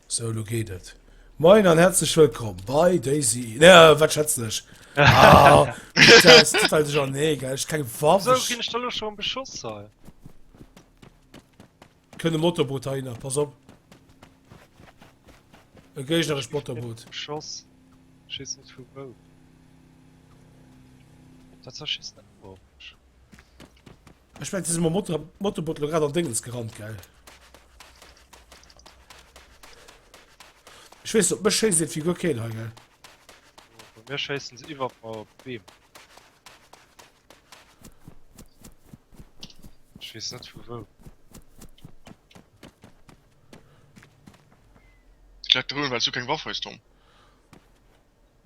Sou, lo geet et. Moin an herzlech wëllkomm bei Daisy. Ne, wat schwätzen ech? Ah, dat ass total duerchernee, gell? Ech keng Waff. Wieso ginn ech da lo schon beschoss hei? Kënnt e Motorboot heihinner, pass op. E géignerescht Motorboot. Beschoss. Ech weess net vu wou. Dat zerschisst net op mech. Ech mengen, si si mam Motor Motorboot lo grad an Déngens gerannt, gell? Ech weess net, op mech schéisst iergendwéi guer keen hei, gell? Bei mir schéissen se iwwert mer op d'Beem. Ech weess net vu wou. Läit drun, well s du keng Waff hues, Tom.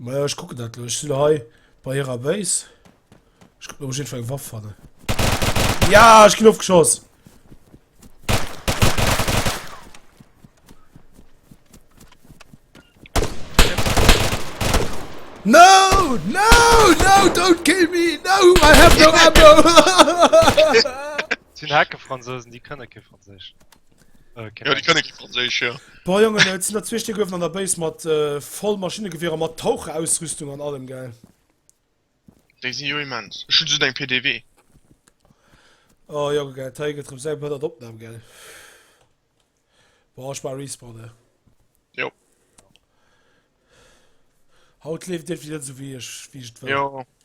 Majo ech kucken dat lo. Ech sinn hei bei hirer Base. Ech kucken ob ech iergendwou eng Waff fannen. Ja ech ginn ofgeschoss! No! No! No! Don't kill me! No! I have no ammo! Sinn Hackefransousen, déi kënne kee Franséisch. Äh, ja, déi kënne kee Franséisch, ja. Boah, Jongen, et sinn der zwee Stéck uewen an der Base mat äh, voll Maschinengewierer, mat Taucherausrüstung an allem, gell? Déi sinn jo immens. Ech hunn esou eng PDW. Oh, Jonge, gell, d'hei gëtt rëm 700 Opnahm, gell? Boah, ech maache Respawn, ne? Jo. Haut leeft et iergendwéi net esou, wéi ech, wéi ech et wëll. Jo,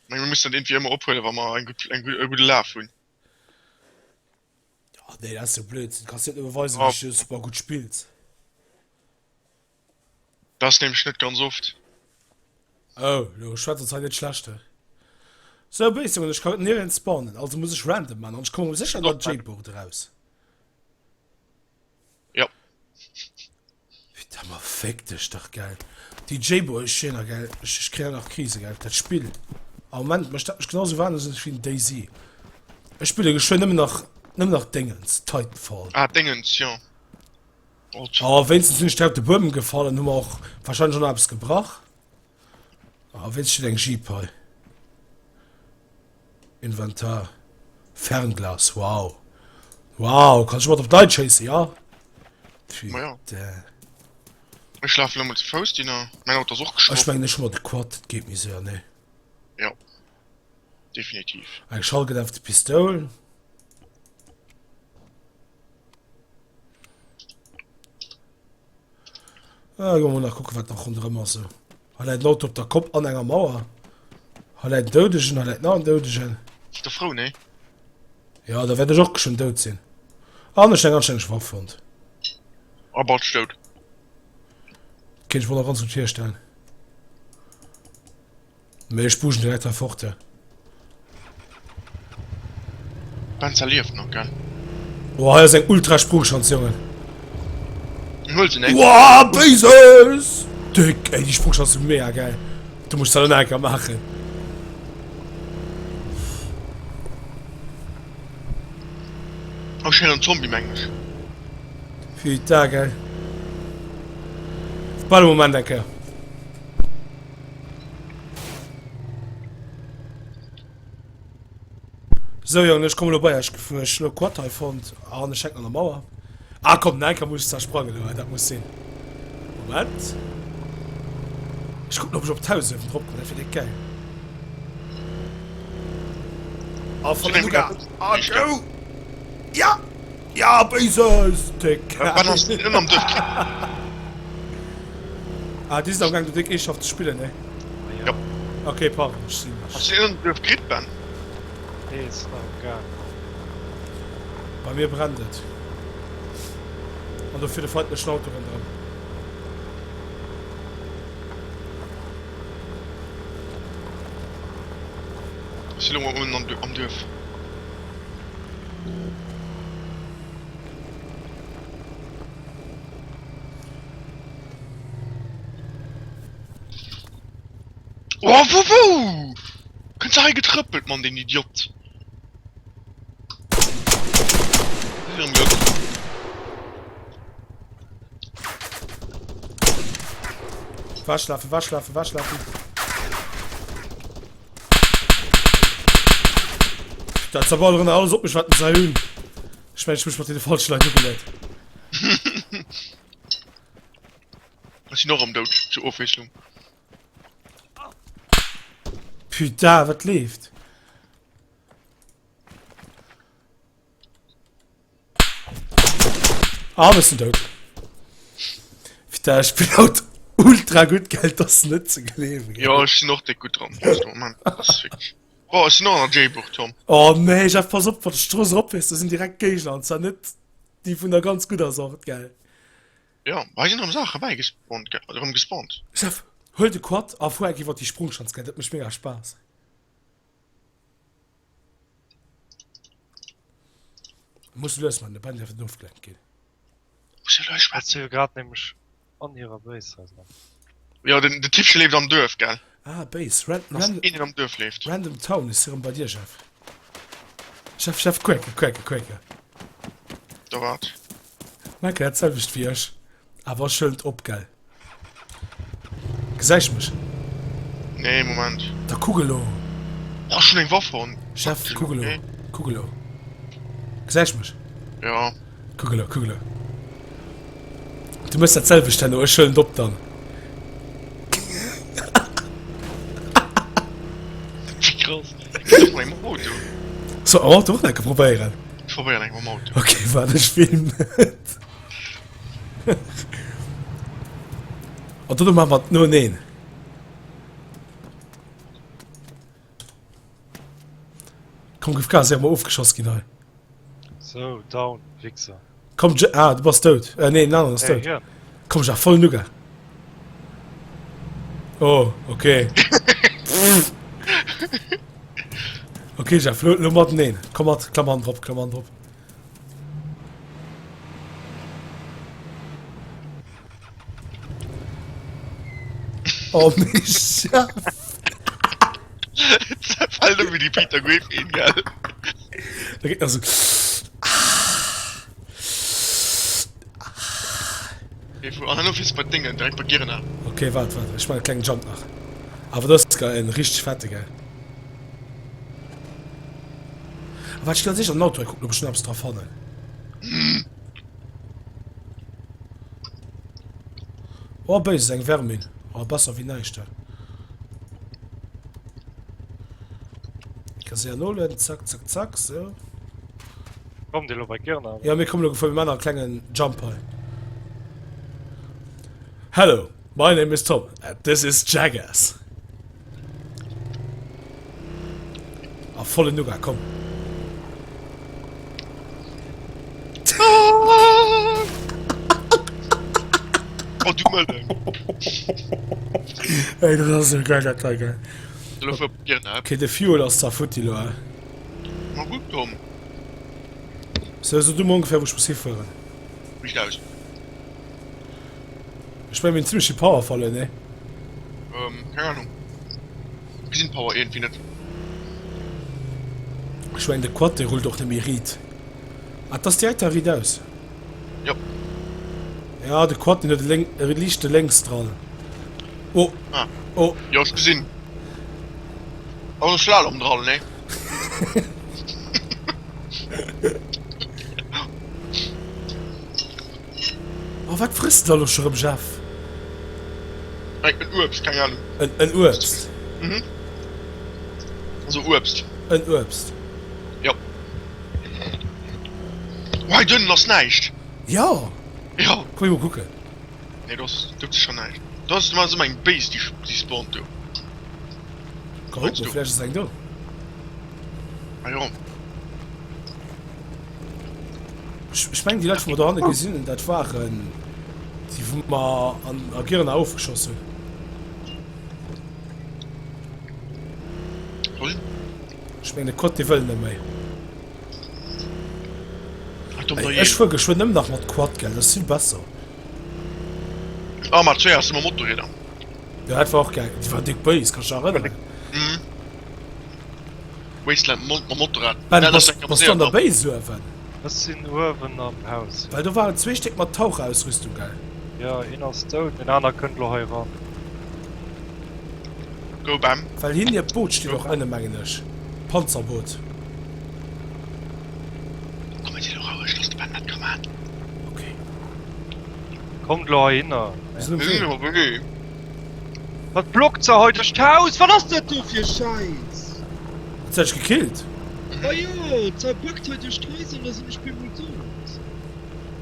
mee mir mussen dat iergendwéi ëmmer ophuelen, wa mer eng gutt, eng gutt, e gudde Laf hunn. Ja, nee, dat ass jo Blödsinn. Kanns net beweisen, oh. dass du super gut spills. Das nehme ich net ganz oft. Oh, lo schwätzt uns halt net schlecht. He. So, Base, Junge, ich kann nirgends spawnen, also muss ich random machen. Und ich komme sicher an der J-Board raus. Ja. Putain, ma fick dech dach, gell. Déi J-Boy, ech schéiner, gell. Ech, ech kréien nach Krise, gell. Dat Spill. Am Moment mécht dat mech genauso wahnsinneg wéi den DayZ. Ech spille geschwënn nëmmen nach, nëmmen nach Déngens, Titanfall. Ah, Déngens, jo. Oh, wéinstens sinn ech direkt op de Buedem gefall an hu mer och wahrscheinlech och nach eppes gebrach. Ah, wéinstens steet eng Jeep hei. Inventar. Fernglas, wow. Wow, kann ech mat op d'Leit schéissen, ja? Putain. Ech lafen elo mol ze Fouss, Dina. Mäin Auto ass och geschrott. Ech mengen, ech hu mer de Quad, dat geet méi séier, nee? Jo, definitiv. Eng schallgedämpfte Pistoul. Ah, goe mer nach kucken, wat nach ronderëm ass. Esou. Hei läit en Auto op der Kopp an enger Mauer. Hei läit en Doudegen, hei läit nach en Doudegen. Sidd der frou, nee? Ja, da wäert ech och geschwënn dout sinn. An ech eng anstänneg Waff fonnt. A bald dout. Kéint ech mer nach ganz gutt virstellen. Mee ech bugen direkt hei fort, ja. Benzer lieft nach, gell? Oh, hei ass eng ultra Sprungschanz, Jongen. Huel se, ne? Wow, Bezos! Dick, ey, déi Sprungschanz ass mega geil. Du muss dat nach eng Kéier maachen. Oh, ech héieren en Zombie, mengen ech. Putain, geil. Warte, Moment eng Kéier. Sou Jongen, ech kommen elo bei iech gefuer. Ech hunn elo Quad hei fonnt an ech hänken an der Mauer. Ah komm, nach eng Kéier muss ech zwar sprangen elo, dat muss sinn. Moment. Ech kucken ob ech op d'Haus uewen drop kommen, dat wier déck gäil. A volle Nougat. A go! Ja! Ja, Bezos! Déck Wat ass denn ënnerm Duerf kritt? Ah, déi sinn am Gaang do déck Eeschhaft ze spillen, ne? Jo. Okay, pardon, ech sinn. Ass deen ënnerm Duerf kritt, Ben? Nee, et ass nach am Gaang. Bei mir brennt et. An do fiert e feindlechen Auto ronderëm. Ech si lo mol uewen am Duerf. Oh, wou, wou? Kënnt se hei getrëppelt, Mann, deen Idiot. Hirem Glück. Waschlafen, waschlafen, waschlafen. Dat zerballeren alles op mech wat se hunn. Ech mengen ech hu mech mat deene falsche Leit ugeluet. Ech sinn och erëm dout, zur Ofwiesslung. Putain, wat leeft? Ah, ech sinn dout. Putain, ech bin haut ultra gutt, gell? Dat ass net ze gleewen. Jo, ech sinn och déck gutt dran. Moment, dat ass wierklech. Oh, ech sinn och an der J-Bucht, Tom. Oh nee, Jeff, pass op, wann d'Strooss eropfiers, do sinn direkt Géigner, an zwar net déi vun der ganz gudder Sort, gell? Jo, hei sinn erëm Saache bäi gespawnt, gell? Erëm gespawnt. Jeff, huel de Quad a fuer eng iwwer déi Sprungschanz, gell? Dat mécht mega Spaass. Muss lues man, de Ben dierf net ofgelenkt ginn. Muss jo lues Hat se jo grad nämlech an hirer Base hei dran. Jo, den, den Tippche leeft am Duerf, gell? Ah, Base, Ran, Dass ran, een am Duerf leeft. Random Town is rëm bei dir, Jeff. Jeff, Jeff, kuecke, kuecke, kuecke. Da wat? Merke dat selwecht wéi ech, awer ech huelen et op, gell? Gesäich mech? Nee, Moment. Da kuck elo. Oh, ech hunn eng Waff fonnt. Chef, kuck elo, kuck elo. Gesäich mech? Ja. Kuck elo, kuck elo. Du mëss dat selwecht herno, ech huelen et op dann. Wéi krass. Ech och mam Auto. So, am Auto och enke probéieren? Ech probéieren eng mam Auto. Ok, waart, ech filmen et. An dono maache mer et noeneen. Komm, gif Gas, ier mer ofgeschoss ginn hei. So, down, Wichser. Komm, J ah, du bass dout. Äh, nee, den aneren ass dout. Komm, Jeff, voll Nougat. Oh, okay. okay, Jeff, lo, lo mateneen. Komm mat, klamm an drop, klamm an drop. Oh, nee, Jeff. Fällt ëm wéi die Peter Griffin, gell? Da geht nach so. An dann fiss bei Dingen direkt bei Girna. Okay, wart, wart, ich mach einen kleinen Jump nach. Aber das ist geil, ein richtig fette, gell. Aber ich kann sicher an Auto gucken, ob ich schon etwas drauf fannen. Oh, böse, eng Vermin. Oh, besser wie näischt. Kann nolen, zack, zack, zack, so. Kommt Dir lo bei Girna? Ja, mir kommen lo gefuer, mir man nach e klengen Jump hei. Hello, my name is Tom and this is Jackass. A volle Nougat, komm. Oh, du Mëlleng. Ey, dat ass esou geil, dat hei, gell. Lo fuer Girna. Okay, de Fuel ass zwar futti lo, eh. Ma gutt, Tom. So, so du mer ongefähr wou ech muss hifueren. Riicht aus. Ech mengen mir hunn zimmlech vill Power verluer, nee? Ähm, keng Ahnung. Ech gesinn d'Power iergendwéi net. Ech mengen de Quad dee rullt och net méi riit. Ah, 't ass direkt da riit aus. Jo. Ja, de Quad deen huet e lénk, e liichte Lénksdrall. Oh. Ah. Oh. Jo, ech gesinn. Ass e Slalomdrall, nee? Oh, wat frëss de da lo scho rëm, Jeff? En Uebst, keng Ahnung. En, en Uebst? Mhm. Also Uebst. En Uebst. Jo. Oh, hei dënnen ass näischt. Jo. Jo. Komm, mir mol kucken. Nee, do ass, do ass scho näischt. Do ass ëmmer eng Base, déi, déi spawnt do. Komm, guck mol, vläicht ass eng do. Ah jo. Ech, ech mengen, déi Leit, wou mer do hanne gesinn hunn, dat waren déi, wou mer an a Girna ofgeschoss hunn. Hol. Ech mengen, de Quad, dee wëll net méi. Ach, dumm Ey, dajee. ech fuer geschwënn nëmmen nach mat Quad, gell, dat ass vill besser. Ah, mat zwéi ass ëmmer Motorrieder. Ja, dat war och geil. Déi war déck béis, kanns dech erënneren? Mhm. Wasteland mam Motorrad. Ben, bass, bass du an der Base uewen? Ech sinn uewen am Haus, jo. Well do waren zwee Stéck mat Taucherausrüstung, gell? Jo, een ass dout, deen aner kënnt lo hei ran. Go, Ben. Well hien hiert Boot steet och ënne, mengen ech. Panzerboot. Si lo roueg, looss de Ben dat ka man. Okay. Kommt lo heihinner. Mir sinn um Wee. Mir sinn um Wee. Wat blockt se hei duerch d'Haus? Wat ass dat do fir Schäiss? Huet se dech gekillt? Ma jo, d'Sau blockt hei duerch d'Haiser an da sinn ech bemol dout.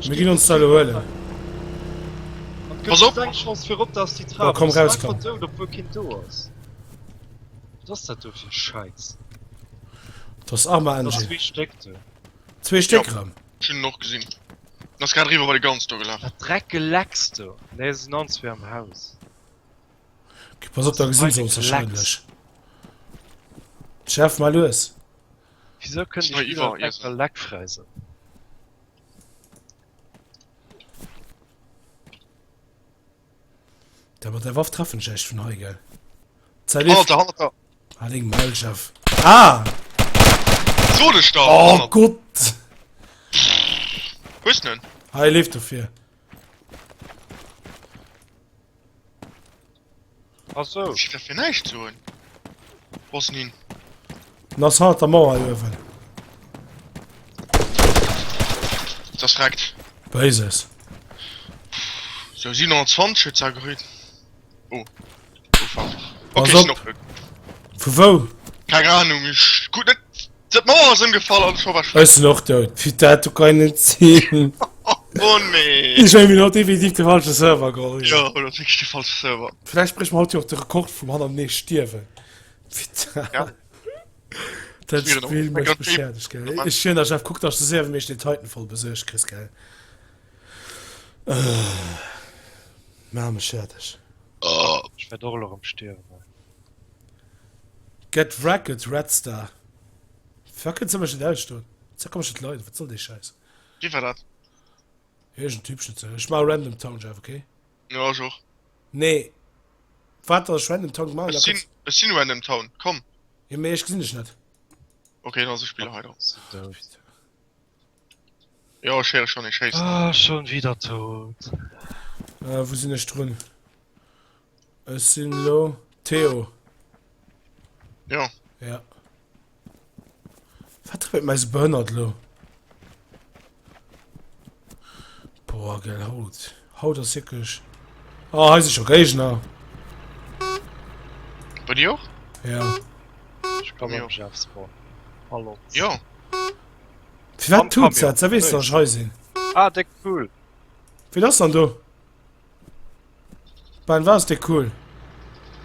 Mir ginn ons da elo huelen. An Pass gëtt op! just eng Chance fir op dass déi Boah, Trap komm ass. raus, Einfach komm. dout, obwuel keen do ass. Wat ass dat do fir Schäiss? Dat ass Arma Dat ass Engine. zwee Stéck do. Zwee Stéck Ja. erëm. Ech hunn en och gesinn. En ass grad eriwwer bei de Guns do gelaf. Dat Dreckgelecks do. Nee, se sinn allen zwee am Haus. Okay, pass op, da gesinn se ons wahrscheinlech. Jeff, mal lues. Wieso kënnen Ist déi neu Spiller iwwer, net extra leckfräi sinn? Da mat der Waff treffen ech echt vun hei, gell? Zäit Hannert der, hannert der. Halt deng Maul, Jeff. Ah! Sot ech der! Oh Gott! Hues den? Hei leeft dofir. Ach so. Ech darf fir näischt soen. Wo ass en hin? En ass hannert der Mauer hei uewen. Dat ass wreckt. Béises. So 720 huet se gerüht. Oh. Oh fuck. Pass Okay, op. sinn och Vu wou? Keng Ahnung, ech gutt net. D'Mauer ass ëmgefall an scho war Ech sinn och dout. Putain, du kann net sinn. Oh nee. Ech hunn mir haut definitiv de falsche Server geholl. Jo, dat ass wierklech de falsche Server. Vläicht bréche mer haut jo och de Rekord vum hannertenee stierwen. Putain. Ja. Dat Mir Spill mécht mech fäerdeg, gell. Ech schwören der Jeff, kuck dass du séier wéi méiglech den Titanfall besuergt kriss, gell. Maach mech fäerdeg. Ech wäert och elo erëm stierwen hei. Get wrecked Red Star. Firwat kënnt se mech net ausstoen? Ze komm ech net leiden, wat soll dee Schäiss? Wie war dat? Iergend Typ schnëtze. Ech maache Random Town Jeff, okay? Jo ech och. Nee. Waart dass ech Random Town gemaach hunn, Ech da sinn kënns. ech sinn Random Town, komm. Jo mee ech gesinn dech net. Okay, dann ass e Spiller hei dran. Dout. Jo ech héiere schonn ee schéissen. Ah, schon wieder tot. Äh, wou sinn ech drun? Ech sinn lo Theo. Jo. Ja. Wat trëppelt mei sou behënnert lo? Boah, gell, haut. Haut ass wierklech. Oh, hei si scho Géigner. Bei dir och? Ja. Ech kann am Jeff spawn. Hallo. Jo. Firwat tut dat? Da weess, dass ech hei sinn. Ah, déck cool. Wien ass dann do? Ben, wat ass déck cool?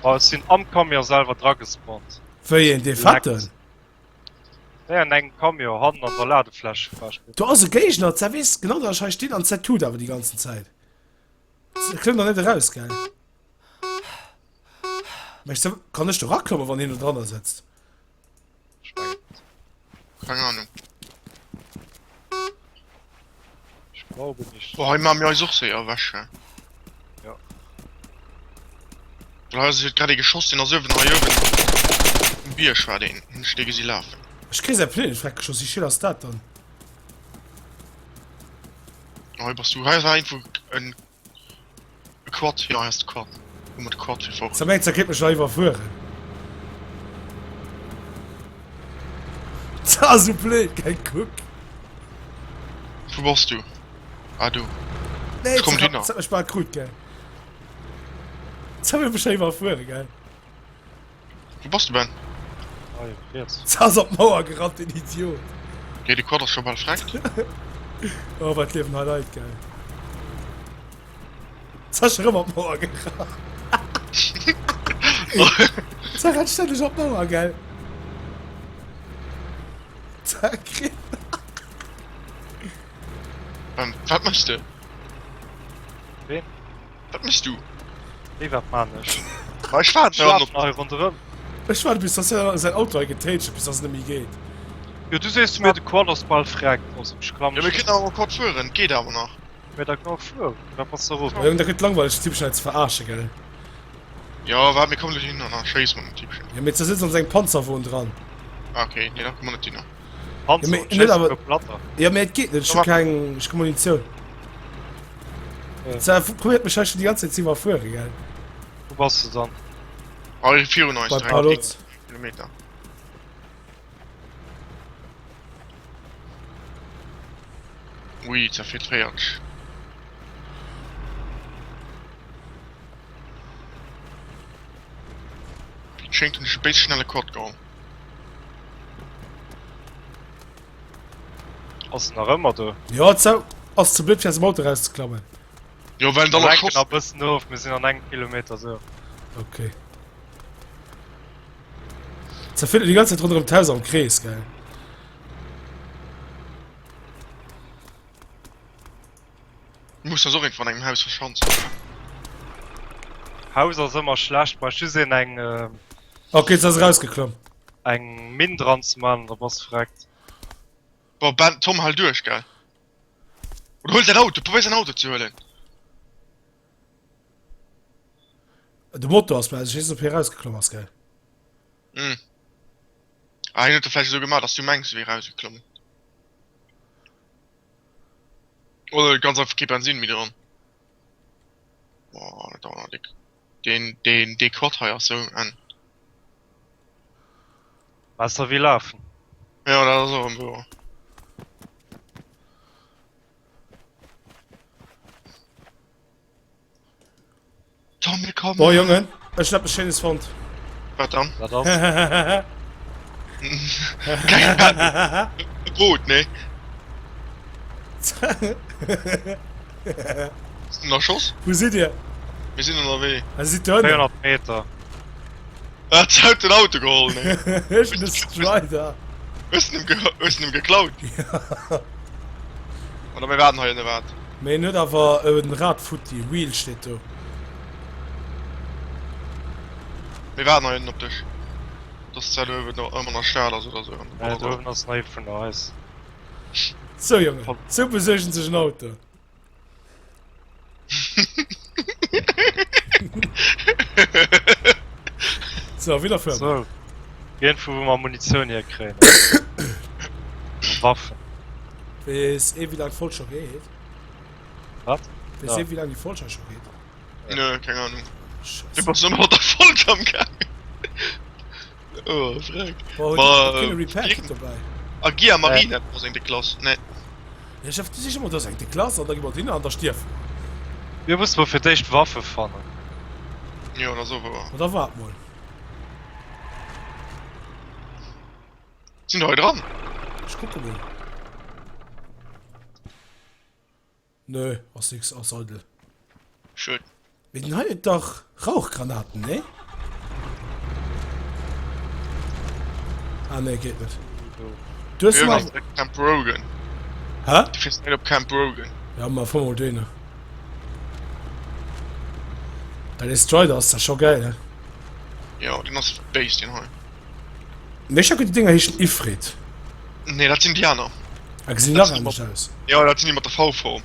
Oh, ech sinn am Camion selwer dra gespawnt. Wéi een? Dee fetten? Nee, an engem Camion, hannen an der Ladefläch war ech. Do ass e Géigner, d'Sa weess genau, dass ech hei stinn an d'Sa tut awer déi ganzen Zäit. Se klëmmt nach net eraus, gell? Mä ech, kann ech do raklommen, wann hien do dranner sëtzt? Ech mengen net. Keng Ahnung. Ich glaube nicht. Boah, hei maache mir eis och séier ewech, hä? Ja. Well hei ass huet grad ee geschoss, deen ass uewen, hei uewen um Bierg war deen, hunn ech dee gesi lafen. Ech kréie säi Pneu net freckt geschoss, wéi schiel ass dat dann? Hei bass du, hei war iergendwou en E Quad, jo hei ass de Quad. Hu mer de Quad fir fort. Ze mengt, se kéint mech nach iwwerfueren. Ze ass esou bléid, gell, kuck. Wou bass du? Ah do. Nee, Ech komm ze hinner. hat mech bal krut, gell. Ze wëll mech nach iwwerfueren, gell. Wou bass du Ben? Ah, jo, riets. Se ass op d'Mauer gerannt, den Idiot. Okay, de Quad ass scho bal freckt. Oh, wat liewen hei Leit, gell. Se ass erëm op d'Mauer gerannt. Se rennt stänneg op d'Mauer, gell. Se kritt. Ben, wat mëchs de? Ween? Wat mëchs du? Wéi wat maan ech? Ma ech waarden Ech lafen hei ronderëm. Ech waarde bis dass hien säin Auto hei getéitscht huet bis dass et net méi geet. Jo du sees zu mir de Quad ass bal freckt, also ech klammen Jo mir kënnen awer Quad fueren, et geet awer nach. Mee da kann och fueren, wat bass de Ma Jong dat gëtt langweileg den Typchen hei ze verarschen gell. Jo waart mir kommen net hin an da schéisse mer den Typchen. Jo mee ze sëtzt an sengem Panzerwon dran. Ah ok, nee da komme mer net hinner. Ja, mee, net awer, ja, mee et geet net, ech hu keng, ech hu Munitioun. Se probéiert mech hei schon déi ganz Zäit ze iwwerfuere, gell? Wou bass de dann? Hei virun eis, Bei 3 Palot. Kilometer. Ui, zerfiert 40. Wéi et schéngt hunn ech e béis schnelle Quad geholl. Ass en nach ëmmer do? Jo, zou ass ze blöd fir aus dem Auto rauszeklammen. Jo, well en dann Mir och senken Schoss. nach bëssen of, mir sinn an engem Kilometer sou. Okay. Zerfiert déi ganz Zäit ronderëm d'Haus am Krees, gell? Muss ass och iergendwann an engem Haus verschanzt. Haus ass ëmmer schlecht, brauch just een eng Ok, jetzt ass erausgeklomm. eng Minn dran ze man, da bass verreckt. Boah, Ben, Tom, hal duerch, gell? Oder huel säin Auto, probéier säin Auto ze huelen. De Motor ass bei eis, ech weess net, ob hie erausgeklomm ass, gell? Hm. Ah, hien huet dat vläicht esou gemaach, dass du mengs, e wier erausgeklommen. Oder ganz einfach kee Bensin méi dran. Boah, dat dauert nach dick. Deen, deen, dee Quad hei ass sou en. Besser wéi lafen. Ja, dat ass och erëm wouer. Tom, mir kommen. Boah, Jongen, ech hun eppes Schéines fonnt. Wat dann? Wat ass? Keng Ahnung. E Boot, nee? Ass den erschoss? Wou sidd dir? Mir sinn ënnerwee. Ah, sidd do ënnen? 400 Meter. Hat haut den Auto geholl, nee? Ech hun de Strider. Hues den em, hues den em geklaut? Ja. Oder mir waarden hei ënne wat? Mee en huet awer en Rad futti, Wheel steet do. Mir waarden hei ënnen op dech. Dass dat uewen do ëmmer nach Stad ass oder sou. Nee, do uewen ass nach ee vun eis. Sou Jongen, sou besuergen sech en Auto. So, wieder fueren. So. Iergendwou wou mer Munitioun hierkréien. Waffen. Weess ee wéi laang d'Folg scho geet? Wat? Weess Ja. ee wéi laang déi Folg hei scho geet? Nö, keng Ahnung. Du Scheiße. bass ëmmer mat der Folg am gaangen. Oh, freck. Boah, huet Ma, huet keen e Repair Kit dobäi? Agia Marina ass eng déck Klass. Nee. Ja, ech du sees ëmmer, do ass eng déck Klass an da gi mer dohinner an da stierfe mer. Mir musse mol fir d'éischt Waffe fannen. Jo, dat ass och wouer. Ma da waart mol. Sinn der hei dran? Ech kucke mol. Nö, ass nix, ass eidel. Schued. Mee den hei huet dach Rauchgranaten, nee? Ah nee, geet net. Du hues Ja, nach... Camp Rogan. Hä? Du fiers net op Camp Rogan. Ja, ma fuer mol dohinner. Well dee Strider ass da scho geil, ne? Jo, deen ass béis, deen hei. Mee ech hat geduet, déi Dinger heeschen Ifrit. Nee, dat sinn déi aner. Ah, gesinn nach anescht aus. Jo, dat sinn déi mat der V-Form.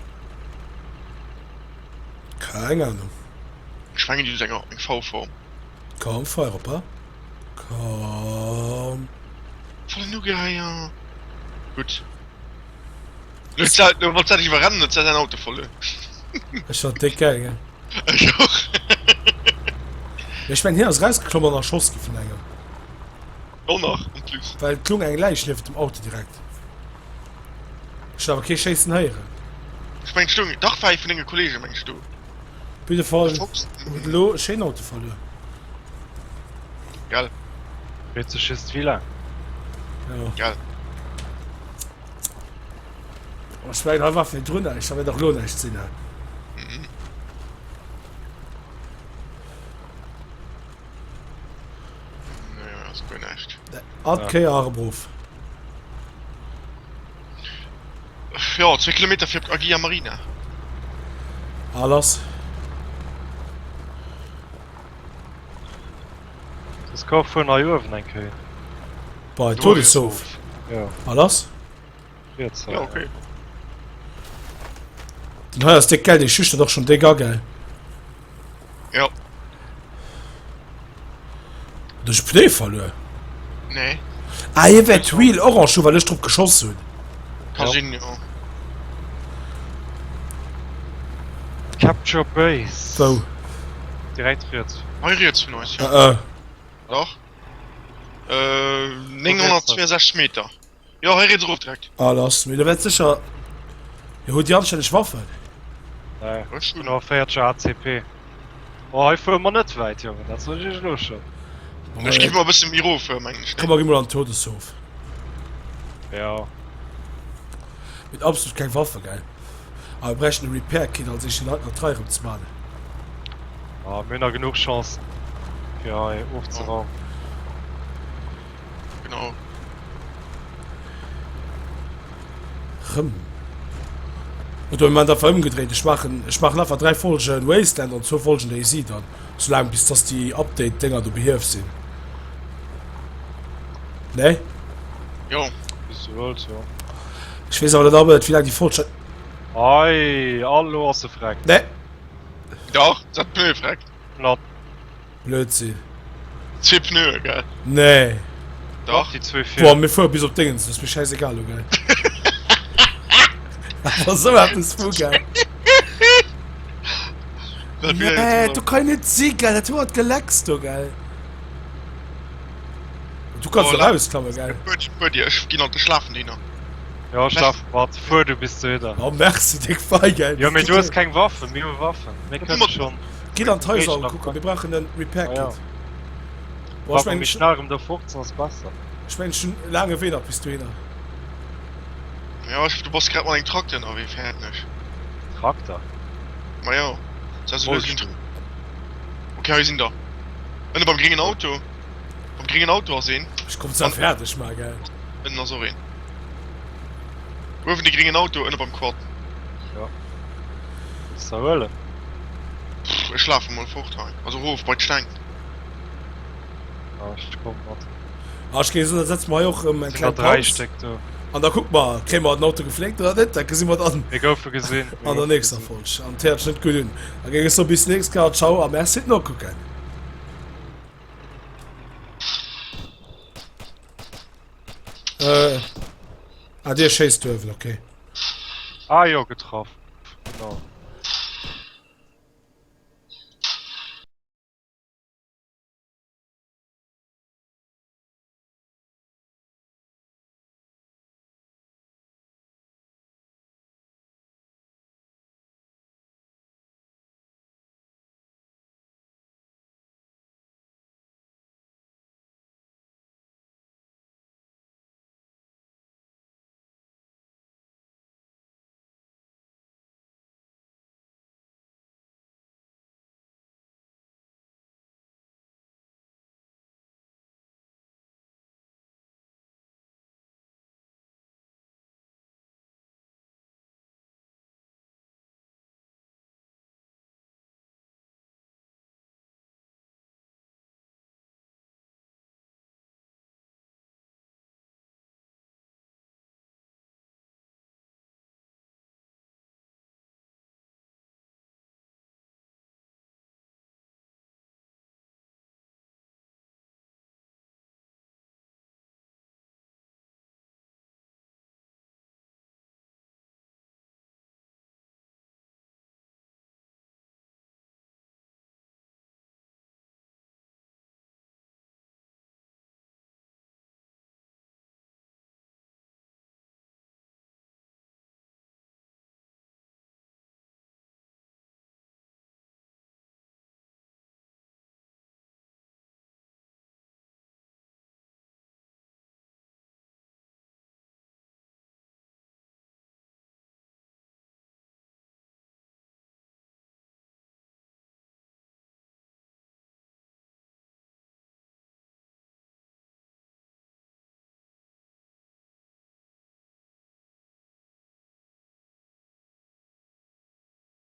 Keng Ahnung. Ech mengen, déi hunn eng V-Form. Komm, feier op, ha? Komm. Voll den Ugeheier. Gutt. Lo wollt wollt dech iwwerrennen, huet säin Auto verluer. Ech fand déck geil, gell? Ech och. Mee ech mengen, hien ass erausgeklomm an erschoss gi vun engem. Och nach, en plus. Well et lung eng Läich niewent dem Auto direkt. Ech hunn awer kee schéissen héieren. Ech mengen, et stoung, dach war ee vun denge Kollegen, mengs du? Op jidde Fall huet elo e schéinen Auto verluer. Gell. Freet sech just wéi laang. Jo. Gell. Oh, ech mengen, hei war virdrun näischt, da wäert och elo näischt sinn, he? Mhm. Nee, ass guer näischt. All Kéier erëm erof. Jo, zwee Kilometer fir op Agia Marina. A lass. Soss komm fuer nei uewen eng Kéier. Bei Todeshof. Jo. A lass. Riets hei. Ja, okay. Den hei ass déck geil, dee schüchtert och schon déck a geil. Ja. Huet ech e Pneu verluer? Nee. Ah, hie wäert d'Wheel orange hunn, well ech drop geschoss hunn. Ka Ja. sinn, jo. Capture Base. Wou? Direkt riets. Hei riets vun eis, jo. Äh, äh. Dach. Äh, 962 Meter. Jo, hei riets erof direkt. Ah, lass. Mee da wäert sécher. Jo, hutt Dir anstänneg Waffen? Nee, ech hunn awer 40 ACP. Oh, hei fuere mer net wäit, Jongen, dat soen ech iech elo schonn. Ech gi mol e bësse méi erof, mengen ech. Komm, mer gi mol an den Todeshof. Ja. Mir hunn absolut keng Waffe, gell? Awer mir bräichten e Repair Kit als éischt, fir Leit nach d'Rei erëm ze maachen. Ah, mir hunn nach genuch Chancen, fir hei ofzeraumen. Genau. Rëm. Oder mir maachen et einfach ëmgedréit, ech maachen, ech maachen einfach 3 Folgen Wasteland an zwou Folgen DayZ dann, soulaang bis dass déi Update-Dénger do behief sinn. Nee? Jo. Wéi s du wëlls, jo. Ech weess awer net awer net wéi laang déi Folg. Ei, alo ass e freck. Nee. Dach, se hat d'Pneue freck. Platt. Blödsinn. Zwee Pneue, gell? Nee. Dach. Déi zwee vir. Boah, mir fuere bis op Dingens, das ass mir schäisegal lo, gell? Awer sou eppes vu, gell? Dat wier Nee, jetzt do kann net si, gell? Dat huet geleckst do, gell? Du kannst Oh, oh, rausklamme, gell? Fuer dir, ech ginn an de Schlafen hinner. Ja, ech schlafe mat. Fuer du bis dohinner. Oh, merci, déck Fei, gell? Jo, mee du hues keng Waffen, mir hu Waffen. Mir kënne schonn. Gitt an d'Haiser an kucken, mir brauchen en Repair Kit. Ah, ja. Boah, ech Wa mengen, méi schnell erëm do fort sinn, ass besser. Ech mengen, ech hunn e laange Wee nach bis dohinner. Ja, ech, du bass grad mat engem Trakter ënnerwee, fäerten ech. Trakter? Ma jo, se ass elo sinn. Okay, hei sinn der. Ënne beim gréngen Auto. Beim gréngen Auto ass een. Ech komm zwar fäerdeg, ma gell. Ënnen ass och een. Uewen de gréngen Auto, ënne beim Quad. Ja. Wëlls de huelen? Pff, ech lafe mol fort hei. Also erof bei d'Steng. Ah, ech komm mat. Ah, ech géing soen, da setze mer hei och erëm eng Sinn der kleng 3 Paus. Stéck do. An da kucke mer, kréie mer den Auto gefléckt oder net? Dat gesi mer dann Mir goufe gesinn. Mir an der goufe nächster gesinn. Folg. An d'héiert sech net gutt un. Da géing ech soen, bis nächst Kéier. Ciao a Merci fir d'Nokucken. Äh, ah, dir schéisst uewen, okay. Ah jo, getraff.